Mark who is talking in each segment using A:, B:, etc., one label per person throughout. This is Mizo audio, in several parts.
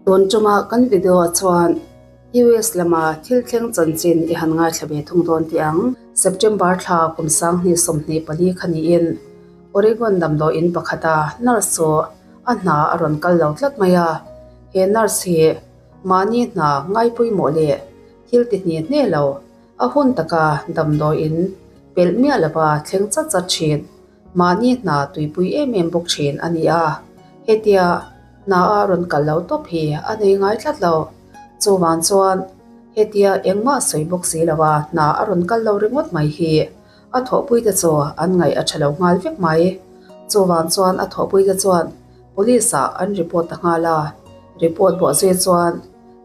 A: Tun tuma kan video ah chuan US lama thil thleng chanchin i han ngaithla ve thung dawn tih ang. September thla kum 2024 kha niin Oregon damdawiin pakhata nurse chu a hna a rawn kal lo tlat mai a. He nurse hi mahni hna ngaipawimawh leh thil ti hni hne lo a hun taka damdawiin pelh miah lova thleng chat chat thin. Mahni hna tuipui em em bawk thin a ni a, hetia hna a rawn kal lo tawp hi a nei ngai tlat lo. Chuvang chuan hetia engmah sawi bawk si lo a hna a rawn kal lo ringawt mai hi a thawhpuite chu an ngaih a tha lo nghal vek mai. Chuvang chuan a thawhpuite chuan Police ah an report ta nghal a, report bawh zui chuan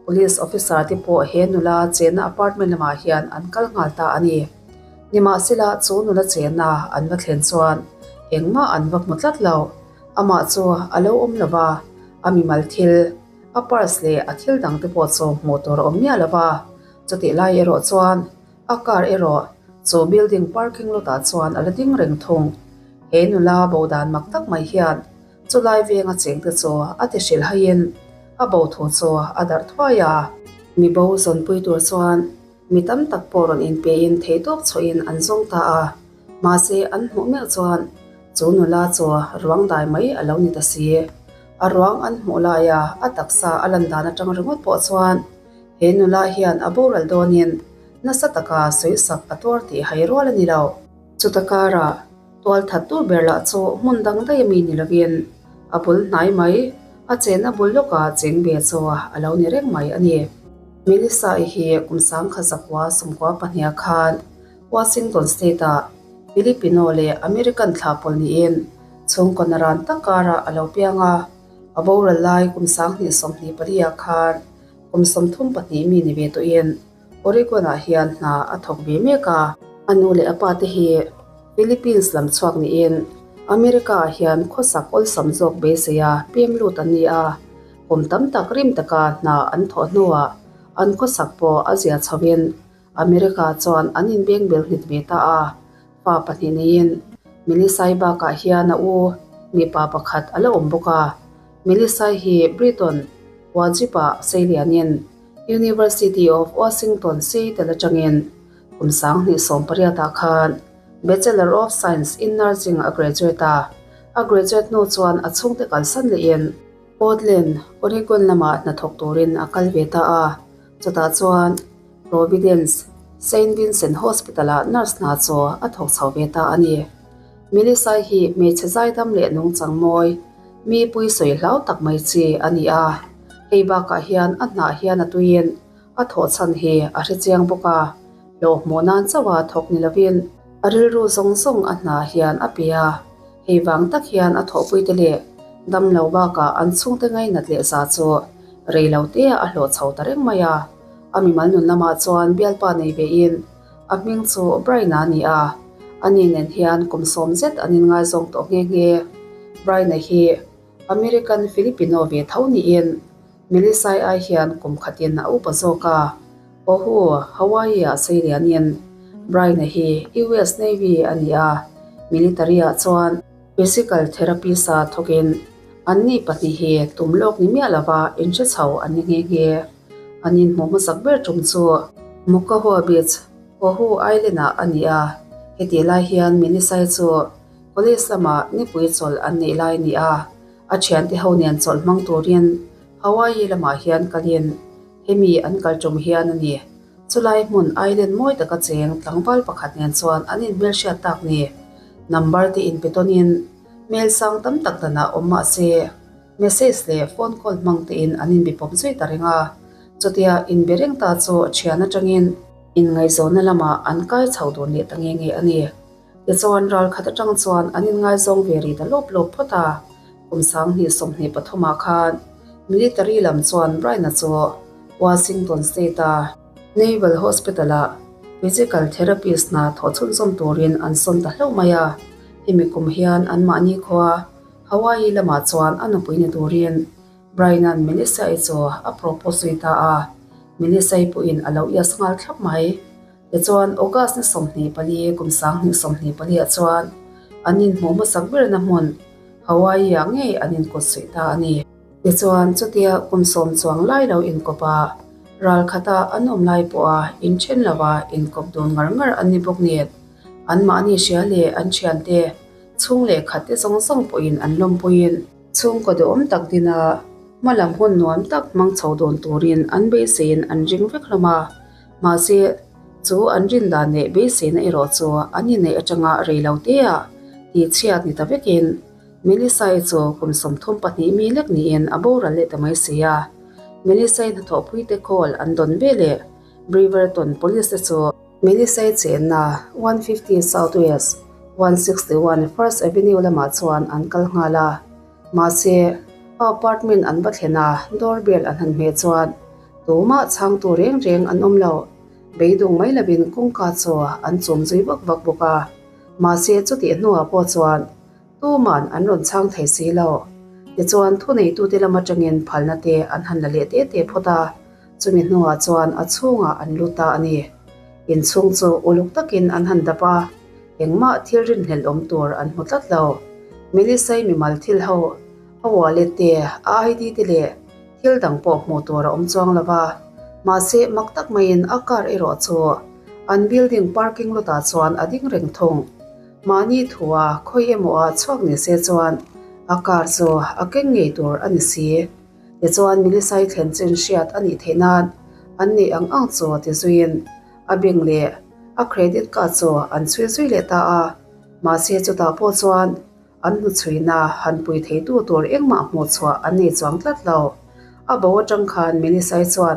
A: Police officer te pawh he nula chenna apartment lamah hian an kal nghal ta a ni. Nimahsela chu nula chenna an va thlen chuan engmah an va hmu tlat lo. Amah chu a lo awm lo va, a mimal thil, a purse leh a thil dang te pawh chu hmuh tur a awm miah lo va. Chutih lai erawh chuan a car erawh chu building parking lot ah chuan a la ding reng thung. He nula bo dan mak tak mai hian Chulai venga chengte chu a ti hrilh haiin a bo thu chu a darh thuai a. Mi bo zawnpui tur chuan mi tam tak pawh rawn inpein theihtawp chhuahin an zawng ta a, mahse an hmuh meuh chuan chu nula chu ruang dai mai a lo ni ta si. A ruang an hmuh laia a taksa a lan dan atang ringawt pawh chuan he nula hian a boral dawnin nasa taka sawisak a tuar tih hai rual a ni lo. Chuta karah Tualthat tur ber lah chu hmun dang daih ami ni lovin a bul hnai mai, a chenna bul lawkah cheng ve chu a lo ni reng mai a ni. Melissa-i hi kum 1992 khan Washington State-ah Filipino leh American thlah pawlh niin chhungkaw naran tak karah a lo piang a, a boral lai kum 2024 khan kum 34 mi ni ve tawhin Oregon-ah hian hna a thawk ve mek a. A nu leh a pa te hi Philippines lam chhuak niin America-ah hian khawsak awlsam zawk beiseia pem lut an ni a. Kum tam tak rim taka hna an thawh hnuah an khawsak pawh a zia chhoin America chuan an inbeng bel nghet ve ta a. Fa pahnih neiin Melisai bakah hian a u mipa pakhat a la awm bawk a. Melisai hi Briton Wajib-ah seilianin University of Washington Seattle atangin kum 2018 ah khan Bachelor of Science in Nursing a graduate a. A graduate hnu chuan a chhungte kalsan lehin Portland, Oregon lamah hnathawk turin a kal ve ta a. Chutah chuan Providence, Saint Vincent Hospital-ah nurse hna chu a thawk chho ve ta a ni. Melissa hi hmeichhe zaidam leh nungchang mawi, mi pui sawi hlau tak mai chi a ni a. Hei bakah hian a hnah hian a tuiin a thawh chhan hi a hre chiang bawk a, hlawh hmuh nan chauha thawk ni lovin a rilru zawng zawng a hnah hian a pe a. Hei vang tak hian a thawhpuite leh damlo bakah an chhungte ngainat leh za chu rei lo teah a hlawh chho ta reng mai a. A mimal nun lamah chuan bialpa nei vein a hming chu Brian-a a ni a, ani nen hian kum sawm zet an inngaizawng tawh nghe nghe. Brian-a hi American Filipino ve tho niin Melissa-i ai hian kum khatin a upa zawk a. Oahu, Hawaii-ah seilianin Brian-a hi US Navy a ni a, military-ah chuan physical therapist-a thawkin anni pahnih hi tum lawk ni miah lova inhre chho an ni nghe nghe. An inhmuh hmasak ber tum chu Mokahua Beach, Oahu Island-ah a ni a. Hetih lai hian Melissa-i chu college lamah nipui chawlh an neih lai a ni a. A thiante ho nen chawlh hmang turin Hawaii lamah hian kalin hemi an kal tum hian a ni. Chulai hmun island mawi taka cheng tlangval pakhat nen chuan an inhmelhriat tak ni. Number te inpe tawnin hmel sang tam tak danah awm mah se message leh phone call hmang tein an inbe pawp zui ta reng a. Chutia inbe reng ta chu thian atangin inngaihzawnna lamah an kai chho dun leh ta nge nge a ni. Tichuan ral khat atang chuan an inngaizawng ve ri ta lawp lawp phawt a, kum 2023 ah khan military lam chuan Brian-a chu Washington State-a Naval Hospital-ah physical therapist hna thawh chhunzawm turin an sawn ta hlauh mai a, hemi kum hian anmahni khua Hawaii lamah chuan a nupui ni turin Brian-a'n Melissa-i chu a propose zui ta a, Melissa-i pawhin a lo ias nghal thlap mai. Tichuan, August ni 24 kum 2024 ah chuan an inhmuh hmasak berna hmun Hawaii-ah ngei an inkawt suih ta a ni. Tichuan, chutia kum sawm chuang lai lo inkawp a, ral khata an awm lai pawha inthen lova inkawp dun ngar ngar an ni bawk nen, anmahni hria leh an thiante chhung leh khatte zawng zawng pawhin an lawmpuiin, chhungkaw duhawm tak dina hma lam hun nuam tak hmang chho dawn turin an beiseiin an ring vek hlawm a. Mahse, chu an rin dan leh beiseina erawh chu an inneih atanga rei lo teah tihchhiat ni ta vekin, Melissa-i chu kum 32 mi lek niin a boral leh ta mai si a. Melissa-i hnathawhpuite call an dawn ve leh Brewerton Police te chu Melissa-i chenna 150 South West 161 First Avenue lamah chuan an kal nghal a. Mahse, a apartment an va thlen a, doorbell an han hmeh chuan tumah chhangtu reng reng an awm lo. Beidung mai lovin kawngka chu an chum zui vak vak bawk a. Mahse, chutih hnuah pawh chuan Tuman an rawn chhang thei si lo. Tichuan, thuneitute lam atangin phalna te an han la leh te te phawt a, chumi hnuah chuan a chhungah an lut ta a ni. Inchhung chu uluk takin an han dap a, engmah thil rinhlelh awm tur an hmu tlat lo. Melissa-i mimal thil ho, a wallet te, a ID te leh thil dang pawh hmuh tur a awm chuang lo va, mahse mak tak maiin a car erawh chu an building parking lot ah chuan a ding reng thung. Mahni thua khawi emaw ah chhuak ni se chuan a car chu a keng ngei tur a ni si. Tichuan Melissa-i thlen chin hriat a nih theih nan an neih ang ang chu ti zuiin a bank leh a credit card chu an chhui zui leh ta a. Mahse chutah pawh chuan an hnuchhuina han pui theitu tur engmah hmuh chhuah an nei chuang tlat lo. A bo atang khan Melissa-i chuan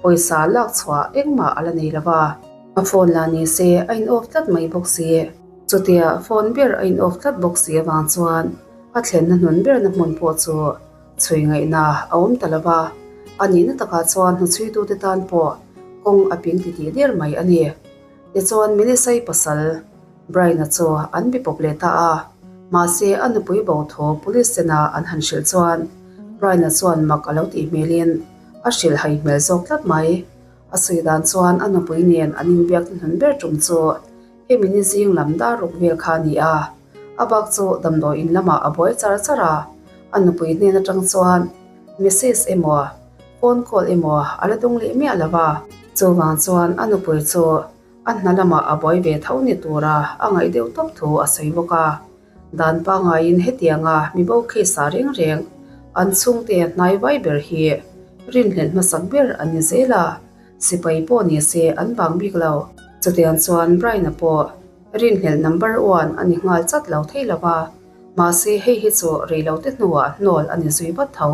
A: pawisa lak chhuah engmah a la nei lo va. A phone la ni se a in off tlat mai bawk si. Chutia phone ber a in off tlat bawk si avang chuan a thlenna hnun berna hmun pawh chu chhui ngaihna a awm ta lo va. A nihna takah chuan hnuchhuitute tan pawh kawng a ping titih der mai a ni. Tichuan Melissa-i pasal Brian-a chu an bi pawp leh ta a, mahse a nupui bo thaw police sena an han hrilh chuan Brian-a chuan mak a lo tih hmelin a hrilh hai hmel zawk tlat mai. A sawi dan chuan a nupui nen an inbiak hnuhnun ber tum chu hemi ni zing lam dar ruk vel kha a ni a, a bak chu damdawi in lamah a buai char char a, a nupui hnen atang chuan message emaw phone call emaw a la dawng leh miah lo va. Chuvang chuan a nupui chu a hna lamah a buai ve tho ni tura a ngaih deuh tawp thu a sawi bawk a. Dan pangaiin hetianga mibo case ah reng reng an chhungte hnai vai ber hi rinhlelh hmasak ber an ni zel a, sipai pawh ni se an vang bik lo. Chutiang chuan Brian-a pawh rinhlelh number one a ni nghal chat lo thei lo va, mahse hei hi chu reilote hnuah hnawl a ni zui vat tho.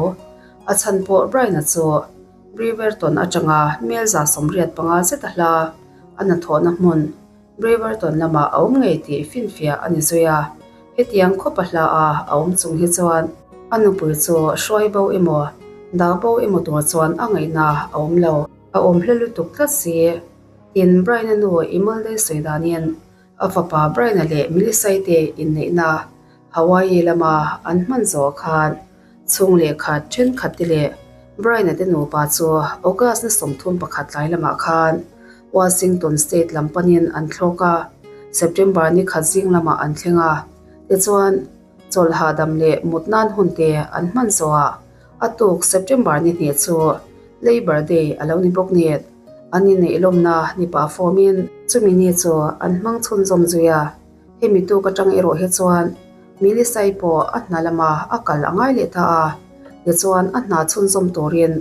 A: A chhan pawh Brian-a chu Brewerton atanga Melza 85 zet a hla a hnathawhna hmun Brewerton lamah a awm ngei tih finfiah a ni zui a. Hetiang khawpa hla a a awm chung hi chuan a nupui chu hruai bo emaw, dah bo emaw tur chuan a ngaihna a awm lo. A awm hle lutuk tlat si. Tin, Brian-a nu Imelda sawi danin a fapa Brian-a leh Melissa-i te inneihna Hawaii lama an hman zawh khan Chhung leh khat thenkhat te leh Brian-a te nupa chu August ni 31 tlai lamah khan Washington State lam panin an thlawk a, September ni khat zing lamah an thleng a. Tichuan, chawlh hahdam leh mut nan hun te an hman zawhah a tuk September ni hnih chu Labor Day a lo ni bawk nen, an inneih lawmna ni pah fawmin chumi ni chu an hmang chhunzawm zui a. Hemi tuk atang erawh hi chuan Melissa-i pawh a hna lama a kal a ngai leh ta a, tichuan a hna chhunzawm turin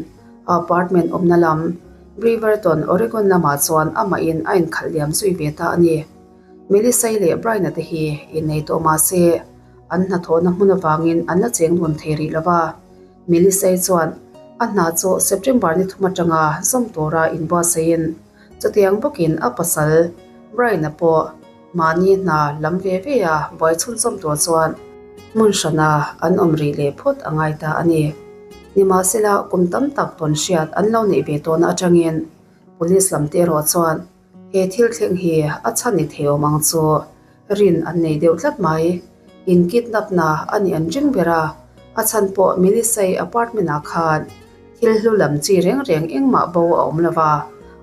A: a apartment awmna lam Brewerton, Oregon lamah chuan amahin a inkhalh liam zui ve ta a ni. Melissa-i leh Brian-a te hi innei tawh mah se an hnathawhna hmun avangin an la cheng dun thei rih lo va. Melissa-i chuan a hna chu September ni thum atanga zawm tura inbuatsaihin chutiang bawkin a pasal Brian-a pawh Mahni hna lam ve ve a buai chhunzawm tur chuan hmun hrana an awm rih leh phawt a ngai ta a ni. Nimahsela kum tam tak tawn hriat an lo neih ve tawhna atangin Police lam te erawh chuan he thil thleng hi a chhan ni thei awm ang chu rin an nei deuh tlat mai. In kidnap na a nih an ring ber a, a chhan pawh Melissa-i apartment ah khan thil hlu lam chi reng reng engmah bo a awm lova,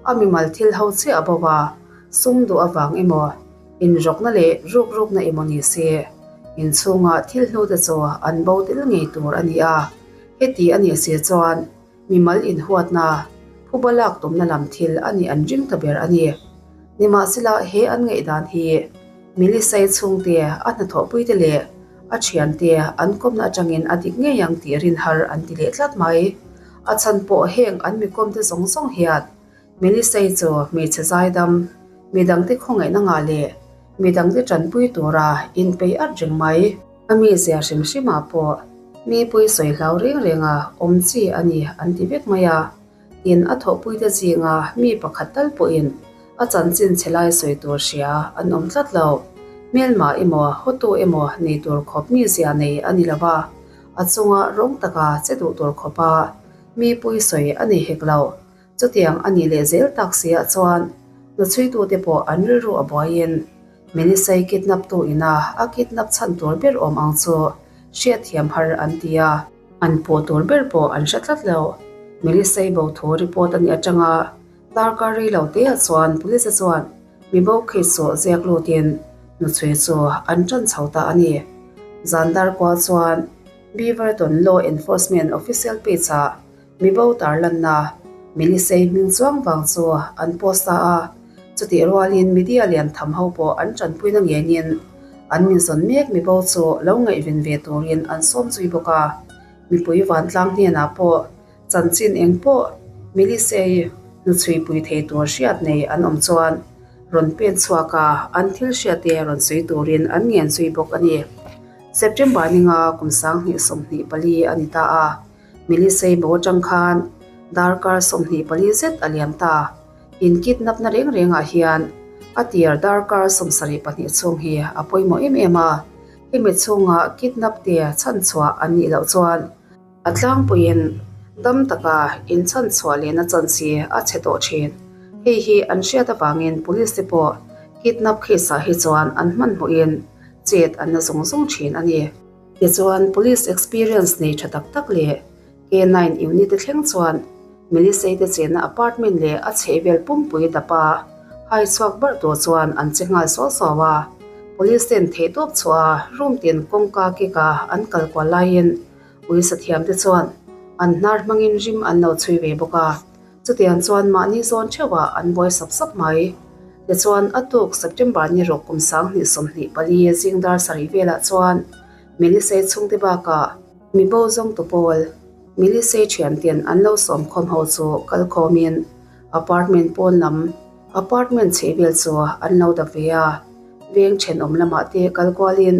A: a mimal thil ho chiah a bo a. Sum duh avang emaw, inrawkna leh rukrukna emaw ni se, inchhunga thil hnute chu an bo tel ngei tur a ni a. Heti a nih si chuan mimal inhuatna, phuba lak tumna lam thil a nih an ring ta ber a ni. Nimahsela he an ngaihdan hi Milisai chhungte, a hnathawhpuite leh a thiante an kawmna atangin a dik ngei ang tih rin har an ti leh tlat mai. A chhan pawh heng an mikawmte zawng zawng hian Melisai chu hmeichhe zaidam, midangte khawngaihna ngah leh midangte tanpui tura inpei at reng mai. A mizia hrim hrimah pawh mi pui sawi hlau reng renga awm chi a ni an ti vek mai a, tin a thawhpuite zinga mi pakhat tal pawhin a chanchin chhe lai sawi tur hria an awm tlat lo. Hmelma emaw hawtu emaw nei tur khawp mizia nei a ni lo va, a chunga rawng taka che duh tur khawpa mi pui sawi a nei hek lo. Chutiang a nih leh zel tak si ah chuan hnuchhuitute pawh an rilru a buaiin Melisai kidnap tu ina a kidnap chhan tur ber awm ang chu hriatthiam har an ti a, an pawh tur ber pawh an hre tlat lo. Melisai bo thu report a nih atanga darkar rei lo te ah chuan police te chuan mi bo case chu ziak lutin hnuchhui chu an tan chho ta a ni. Zan darkua chuan Beaverton Law Enforcement Official page ah Mibo tarlanna Milisei hming chuang vang chu an post ta a, chutih rualin media lian tham ho pawh an tanpuina ngenin an minzawn mek mibo chu lo ngaihven ve turin an sawm zui bawk a. Mipui vantlang hnenah pawh chanchin eng pawh Milisei hnuchhuipui thei tur hriat nei an awm chuan rawn pen chhuak a, an thil hriatte rawn sawi turin an ngen zui bawk a ni. September ninga kum 2024 a ni ta a. Milisei bo atang khan darkar 24 zet a liam ta. In kidnap na reng rengah hian a tir darkar 72 chhung hi a pawimawh em em a, hemi chhunga kidnap te chhanchhuah an nih loh chuan a tlangpuiin dam taka in chhanchhuah lehna chance hi a chhe tawh thin. Hei hi an hriat avangin police te pawh kidnap case ah hi chuan an hmanhmawhin chet an la zung zung thin a ni. Tichuan, Police experience nei tha tak tak leh K-nine unit te thleng chuan Melisei te chenna apartment leh a chhehvel pumpui dapa hai chhuak barh tur chuan an che nghal suau suau a. Police ten theihtawp chhuah a room tin kawngka kik a an kal kual laiin uisa thiam te chuan an hnar hmangin rim an lo chhui ve bawk a. Chutiang chuan mahni zawn theuhah an buai sap sap mai. Tichuan, a tuk September ni rawk kum 2024 zing dar sarih velah chuan Melisei chhungte bakah mibo zawngtu pawl Melisei thianten an lo sawmkhawm ho chu kal khawmin apartment pawn lam apartment chheh vel chu an lo dap ve a. Veng thenawm lamah te kal kualin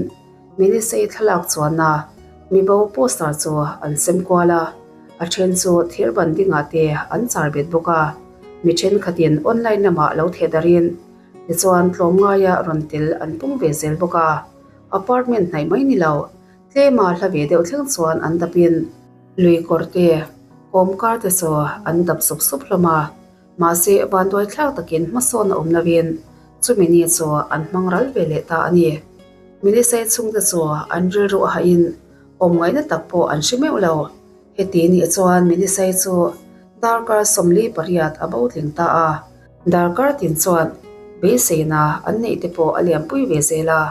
A: Melisei thlalak chuanna mibo poster chu an sem kual a, a then chu thir ban dingah te an char bet bawk a, mi thenkhatin online lamah lo theh darin tichuan tlawmngaia rawn tel an pung ve zel bawk a, apartment hnaih mai ni lo, tlema hla ve deuh thleng chuan an dapin lui kawr te, kawmkar te chu an dap sup sup hlawm a, mahse vanduai thlak takin hmasawn a awm lovin chumi ni chu an hmang ral ve leh ta a ni. Milisei chhungte chu an rilru a hahin awm ngaihna tak pawh an hre meuh lo. Heti nih chuan Milisei chu darkar 48 a bo tling ta a. Darkar tin chuan beiseina an neih te pawh a liampui ve zel a.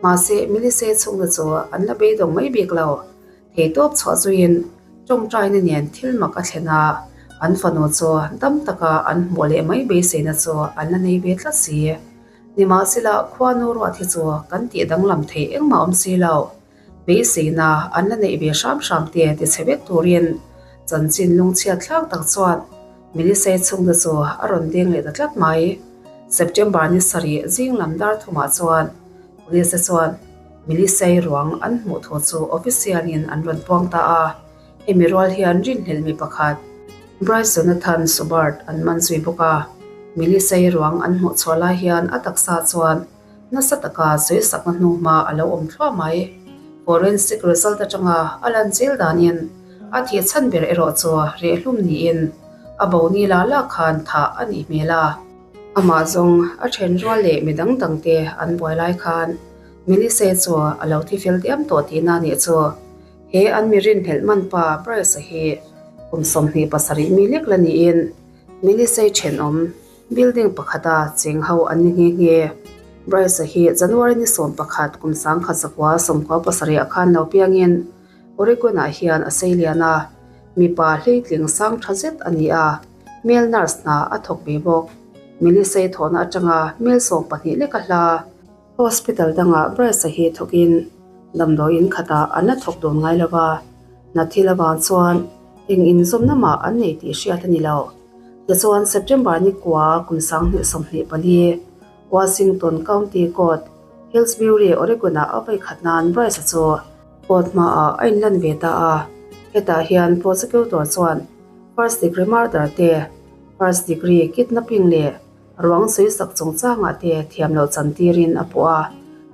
A: Mahse Milisei chhungte chu an la beidawng mai bik lo. Theitawp chhuah zuiin tawngtaina nen thil mak a thlen a, an fanu chu dam taka an hmuh leh mai beiseina chu an la nei ve tlat si. Nimahsela, khuanu ruat hi chu kan tih danglam thei engmah awm si lo. Beiseina an la neih ve hram hram te ti chhe vek turin chanchin lungchhiat thlak tak chuan Milisei chhungte chu a rawn deng leh ta tlat mai. September ni sarih zing lam dar thumah chuan Police te chuan Milisei ruang an hmuh thu chu official in an rawn puang ta a. Hemi rual hian rinhlelh mi pakhat, Bryce Jonathan Sobert an man zui bawk a. Milisei ruang an hmuh chhuah lai hian a taksa chuan nasa taka sawisakna hnuhma a lo awm thluah mai. Forensic result atanga a lan zel danin a thih chhan ber erawh chu rehlum niin a bo ni la la khan thah a nih hmel a. Amah zawng a then rual leh mi dang dangte an buai lai khan Milisei chu a lo thi fel diam tawh tihna nih chu. He an mi rinhlelh man pa Bryce-a hi kum 27 mi lek la niin Milisei thenawm building pakhata cheng ho an ni nghe nghe. Bryce-a hi January ni 11 kum 1997 ah khan lo piangin. Oregon-ah hian a seilian a, mipa hleitling sang tha zet a ni a, male nurse hna a thawk ve bawk. Melissa-i thawhna atanga mel 12 leka hla. Hospital dangah Bryce-a hi thawkin damdawiin khatah an la thawk dawn ngai lo va, hna thil avang chuan eng inzawmna mah an nei tih hriat a ni lo. Tichuan September ni kua kum 2024, Washington County Court, Hillsbury, Oregon-ah a vawi khat nan Bryce-a chu court hmaah a inlan ve ta a. Hetah hian prosecutor chuan first degree murder te, first degree kidnapping leh Ruang sawisak chungchangah te thiam loh chantirin a puh a.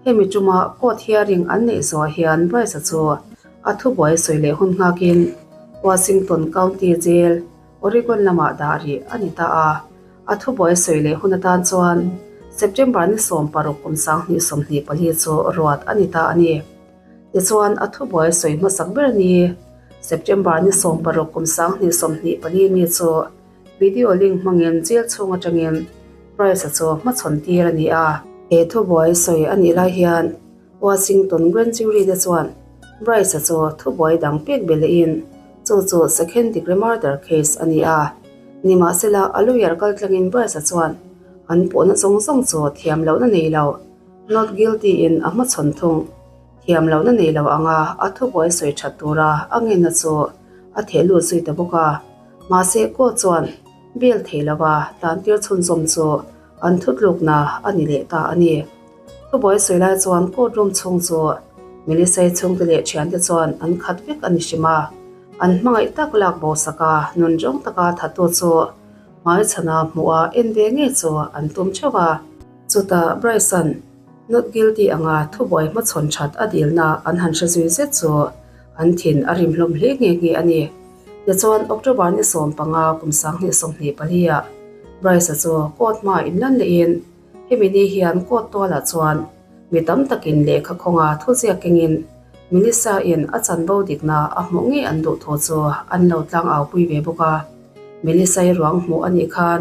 A: Hemi tuma court hearing an neih zawh hian Bryce-a chu a thubuai sawi leh hun nghakin Washington County Jail, Oregon lamah dah rih a ni ta a. A thubuai sawi leh hun atan chuan September ni 16 kum 2024 chu ruat a ni ta a ni. Tichuan a thubuai sawi hmasak ber ni September ni 16 kum 2024 mi chu Video link hmangin jail chhung atangin Bryce-a chu hmachhawn tir a ni a. He thubuai sawi a nih lai hian Washington Grand Jury te chuan Bryce-a chu thubuai dang pek be lehin chu chu second degree murder case a ni a. Nimahsela a lawyer kal tlangin Bryce-a chuan an puhna zawng zawng chu thiam lohna nei lo, not guilty in a hmachhawn thung. Thiam lohna nei lo anga a thubuai sawi that tura a ngenna chu a theh lut zui ta bawk a. Mahse court chuan bail thei lova tlantir chhunzawm chu an thutlukna a ni leh ta a ni. Thubuai sawi lai chuan court room chhung chu Melisai chhungte leh thiante chuan an khat vek a ni hrim a. An hmangaih tak lak bo saka nun rawng taka thattu chu hmaichhana hmuha en ve ngei chu an tum theuh a. Chutah Bryson Not guilty anga thubuai hmachhawn that a dilna an han hre zui zet chu an thin a rim hlawm hle nghe nghe a ni. Tichuan October ni 15 kum 2024 ah Bryce-a chu court hma inlan lehin hemi ni hian court tualah chuan mi tam takin lehkha khawnga thuziak kengin Melissa-in a chanvo dikna a hmuh ngei an duh thu chu an lo tlangau pui ve bawk a. Melissa-i ruang hmuh a nih khan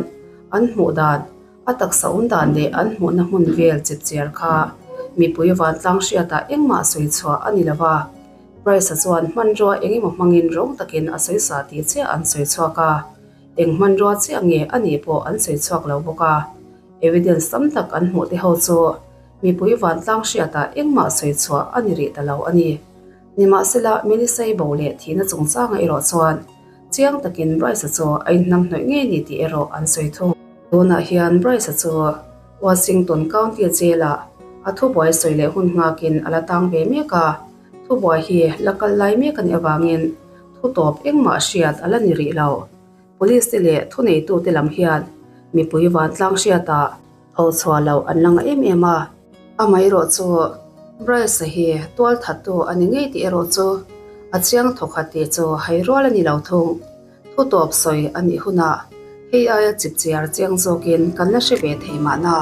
A: an hmuh dan A taksa awm dan leh an hmuhna hmun vel chipchiar kha mipui vantlang hriatah engmah sawi chhuah a ni lo va. Bryce-a chuan hmanrua eng emaw hmangin rawng takin a sawi sa tih chiah an sawi chhuak a, eng hmanrua chiah nge a nih pawh an sawi chhuak lo bawk a. Evidence tam tak an hmuh te ho chu mipui vantlang hriatah engmah sawi chhuah a ni rih ta lo a ni. Nimahsela, Melissa-i bo leh thihna chungchangah erawh chuan Chiang takin Bryce-a chu a inhnamhnawih ngei ni tih erawh an sawi thung. Tunah hian Bryce-a chu Washington County Jail-ah a thubuai sawi leh hun nghakin a la tang ve mek a, thubuai hi la kal lai mek a nih avangin thu tawp engmah hriat a la ni rih lo. Police te leh thuneitute lam hian mipui vantlang hriatah tho chhuah loh an la ngah em em a. Amaherawh chu Bryce-a hi tual thattu a ni ngei tih erawh chu a chiang thawkhat tih chu hai rual a ni lo thung. Thu tawp sawi a nih hunah hei aia chipchiar chiang zawkin kan la hre ve thei mahna.